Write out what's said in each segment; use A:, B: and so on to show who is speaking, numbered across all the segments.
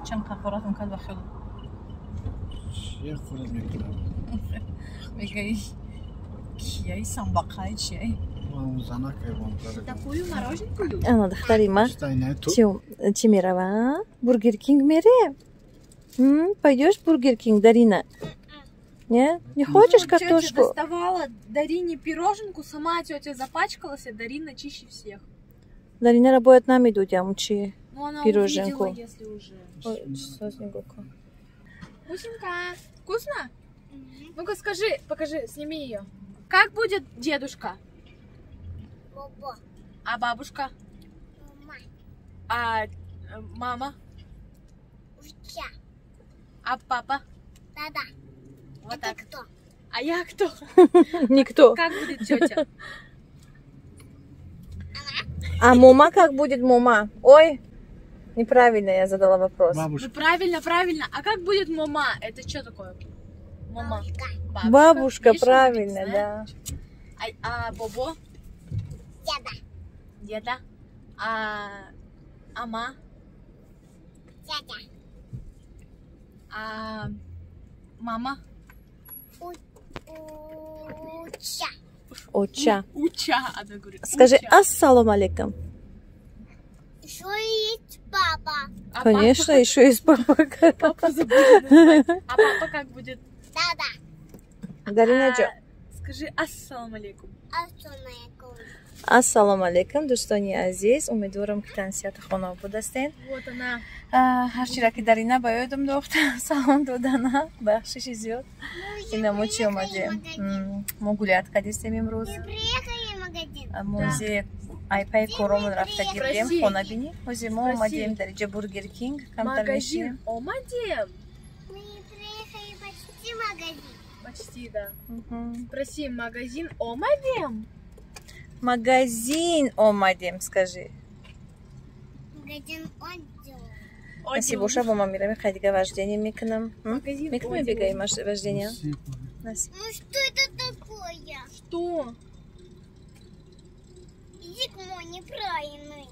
A: Чанд қаҳоратон кард ба хел?
B: Чия хӯрад мекунам?
A: Мегаи кияи самбақай чияй?
C: Такую мороженку любишь?
D: Ана духтари ма чӣ мерава? Бургер Кинг мере? Пойдешь Бургер Кинг, Дарина? Не? Не хочешь картошку?
C: Тетя доставала Дарине пироженку, сама тетя запачкалась, а Дарина чище всех.
D: Дарина бояд намедодям чи
C: Ну, она
D: пироженку.
C: увидела, если уже.
D: Ой, соз нигоҳ кун.
C: Бусинка, вкусно? Ну-ка скажи, покажи, сними ее. Как будет дедушка?
E: Бобо.
C: А бабушка?
E: Мама.
C: А мама?
E: Уча.
C: А папа?
E: Да-да.
C: Вот
E: Это
C: так.
E: кто?
C: А я кто?
D: Никто.
C: Как будет тетя?
D: А мама как будет мама? Ой, неправильно я задала вопрос.
B: Бабушка.
C: Ну правильно, правильно. А как будет мама? Это что такое? Мама.
E: Бабушка.
C: Бабушка,
D: Бабушка,
C: Видишь,
D: правильно,
C: она
D: да.
C: А бобо?
E: Деда.
C: Деда. А ама?
E: Дядя.
C: А мама?
E: Уча.
D: Оча.
C: Уча, она говорит.
D: Скажи
C: уча.
D: ассалому алейкум.
E: Еще есть папа.
C: А
D: Конечно,
C: папа?
D: еще есть папа.
C: Папа забыла назвать. А папа как будет?
E: Да-да.
D: Дарина ҷо.
C: Скажи ассалому алейкум.
E: Ассалому алейкум.
D: Ассалому алейкум, дӯстони азиз. Умедворам, ки тансиҳати хонобод ҳастен.
C: Вот она.
D: Ҳарчира ки Дарина ба ёдам дохта, салом додана, бахшиши зиёд. Ина мо чӣ омадем? Мо гулять кардистем имрӯз.
E: Мы приехали в магазин.
D: Мо айпай коромон рафта гирдем,
C: Спроси.
D: хона бинӣ. Ҳозир мо
C: Спроси.
D: омадем дар иҷа Бургер Кинг, камтар
C: Магазин
D: мешинем.
C: омадем.
E: Мы приехали почти в магазин.
C: Почти, да.
D: Мгм.
C: Спроси, магазин омадем?
D: Магазин омадем, скажи.
E: Магазин отдел.
D: Насиб боша, бо ман меравем, хай дига вождение мекунам. М?
C: Магазин
D: Мекунем,
C: Одио.
D: бегаи вождение? Насиб.
E: Ну что это такое?
C: Что?
E: Язык мой неправильный.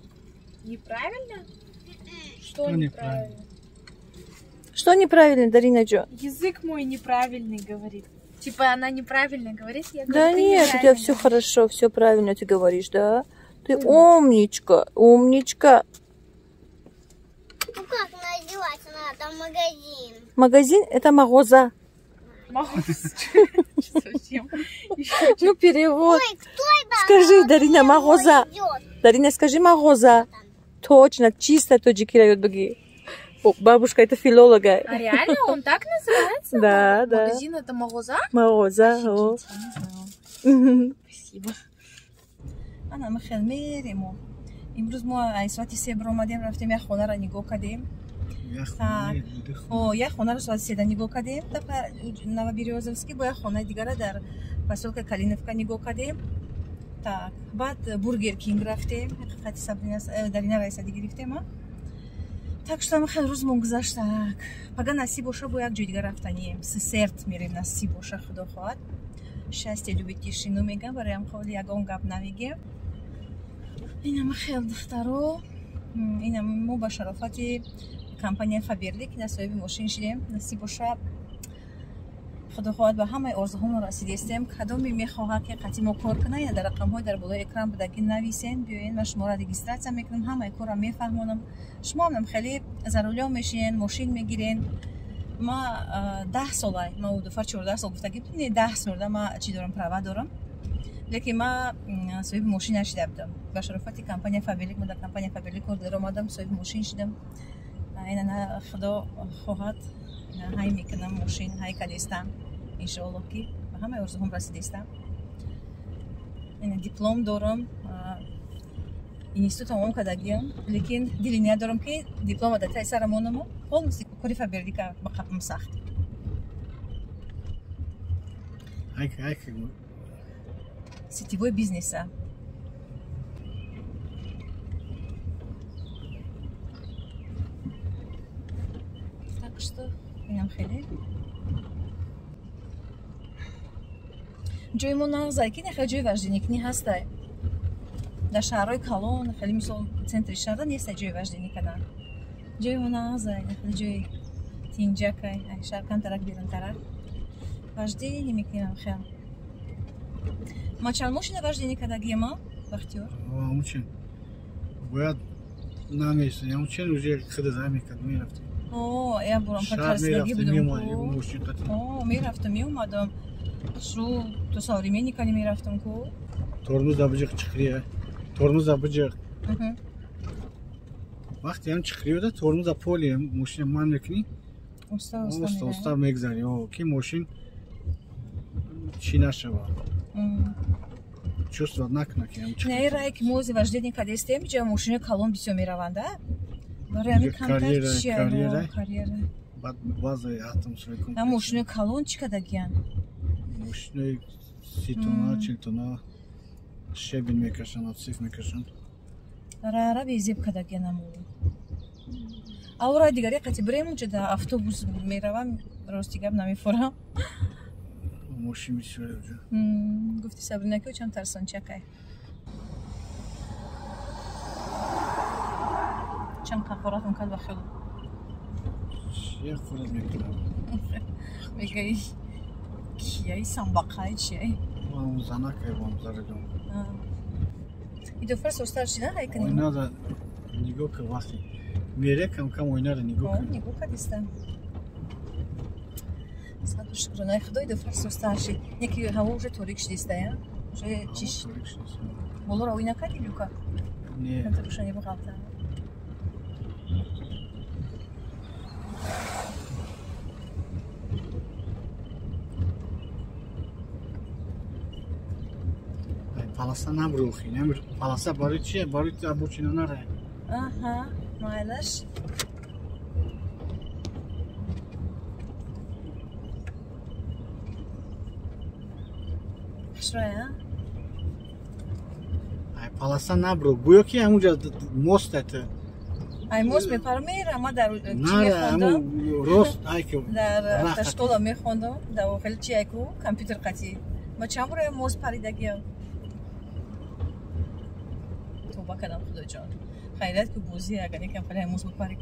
C: Неправильно?
E: М-м.
C: Что
B: Что
C: неправильно?
D: Что неправильно, Дарина Джо?
C: Язык мой неправильный, говорит. Типа она неправильно говорит, я говорю,
D: Да
C: ты
D: нет, у тебя
C: неправильно.
D: все хорошо, все правильно ты говоришь, да? Ты умничка, умничка.
E: Ну как называется надо магазин?
D: Магазин это мағоза.
C: Совсем.
D: Ну перевод.
E: Ой, кто это?
D: Скажи, Дарина, мағоза.
E: Идет.
D: Дарина, скажи мағоза. Точно, чисто тоҷикира ёд бигир. О, бабушка это филолога.
C: А реально он так называется?
D: Да, да.
C: Магазин это мағоза?
D: Мағоза. О.
C: Офигеть, я не знала. Спасибо.
A: Ана ма хел меремо. Имрӯз мо ай соати се биромадем, рафтем як хонаро нигоҳ кардем. Так. О, як хонаро соати седа нигоҳ кардем дар Новоберёзовский, бо як хонаи дигара дар посёлка Калиновка нигоҳ кардем. Так, баъд Бургер Кинг рафтем, ҳақиқати Сабрина, Дарина Раисади гирифтем, а? Так что хел рӯзмон гузаштак. Пага насиб боша, бо як ҷои дигар рафтанием. Сесерт мерем, насиб боша, худо хоҳад. Счастье любит тишину мегам, бароям қавли ягон гап намегем. Инама хел духтаро, инам мо ба шарофати компания Фаберлик ина соҳиби мошин шидем. Насиб боша, худо хоҳад, ба ҳамаи орзуҳомон расидестем. Кадоме мехоҳад, ки қатъи мо кор кунад, ина дар рақамҳои дар болои экран будагӣ нависен, биёен, ман шуморо регистрация мекунам, ҳамаи корро мефаҳмонам. Шумо ҳам хеле за рулём мешинен, мошин мегирен. Ма 10 сола, ма дуфар 14 сол гуфтагӣ, не, 10 солда ма чӣ дорам, права дорам, лекин ма соҳиби мошин нашида будам. Ба шарофати компания Фаберлик ма дар компания Фаберлик кор даромадам, соҳиби мошин шидам. Ина на худо хоҳад, ҳай мекунам мошин, ҳай кадестам, иншоаллоҳ, ки ба ҳамаи орзуҳом расидестам. Ина диплом дорам, институт тамом кардагиам, лекин дили ният дорам, ки диплома дар таи сара монаму полностью кори Фаберлика ба қапам сахт. Сетевой бизнеса. Так что инам хеле ҷои мо нағзай, ки нехел ҷои вождение ҳастай. Дар шаҳрҳои калон, хеле мисол центри шаҳрда нестай ҷои вождение кардан. Ҷои ҳоназай, ҷои тинҷакай, шаркан тарак берунтарак. Вождение мекунам хел. Ма чанд мошина вождение кардагиема, Бахтиёр?
B: Ҳамучин. Бояд намеистем. Ҳамучин уже худа зай мекард, мерафтем.
A: О, я бурам патарсидаги будам. О, мерафтам, меомадам. Шу то современника не мерафтам ку.
B: Тормоз да биҷиқ чиқрия. Тормоз да биҷиқ. Вақте ҳам чиқриёда тормоз да поли мошина ман мекунӣ.
A: Уста уста.
B: Уста уста мегзари. О, ки мошин чӣ нашава. Чувствовать накуна ки ҳам чиқри.
A: Не, рай ки мо вождение кадестем, ҷа мошини калон бисёр мераванда. Барои ҳамин камтар чия карьера.
B: Баъд баъзе атомсои комплекс.
A: На мошини калон чӣ кардагиян?
B: Мошинои 30 тонна, 40 тонна щебень мекашанд, отсев мекашанд.
A: Рара безеб кардагиян аму. Аура дигаре қати бирем унҷа да автобус меравам, рости гап намефорам.
B: Мошин бисёре уҷа.
A: Гуфти Сабрина ки чам тарсончакай. Чам қақоратон кард ба хело.
B: Чия хӯрад мекунам?
A: Мегаи кияи самбақай чияй?
B: Ам занакай бом зарагам.
A: Идофар состар шина ҳайкани?
B: Ойнада нигоҳ кар вақти мере кам-кам ойнара нигоҳ кар.
A: Нигоҳ кардистам. Саду шукронаи худо идофар состар шид. Неки ҳаво уже торик шидистая? Уже чиш? Болоро ой накарди люка?
B: Не.
A: Камтар рӯшанӣ буғалта.
B: Полоса набрухи, намир полоса барои чия? Барои обочина наре.
A: Аҳа, майлаш. Хушроя?
B: Ай полоса набру. Гӯё ки ҳамунҷа мост ата.
A: Ай мост мепарам мерам, ма дар чӣ мехондам?
B: Рост ай ки
A: дар автошкола мехондам, дар охири чи ай ку компютер қатӣ. Ма чанд бора мост паридагиам. Тоба кардам худоҷон. Хайрат ки бозӣ агар некам фале мост бипарӣ.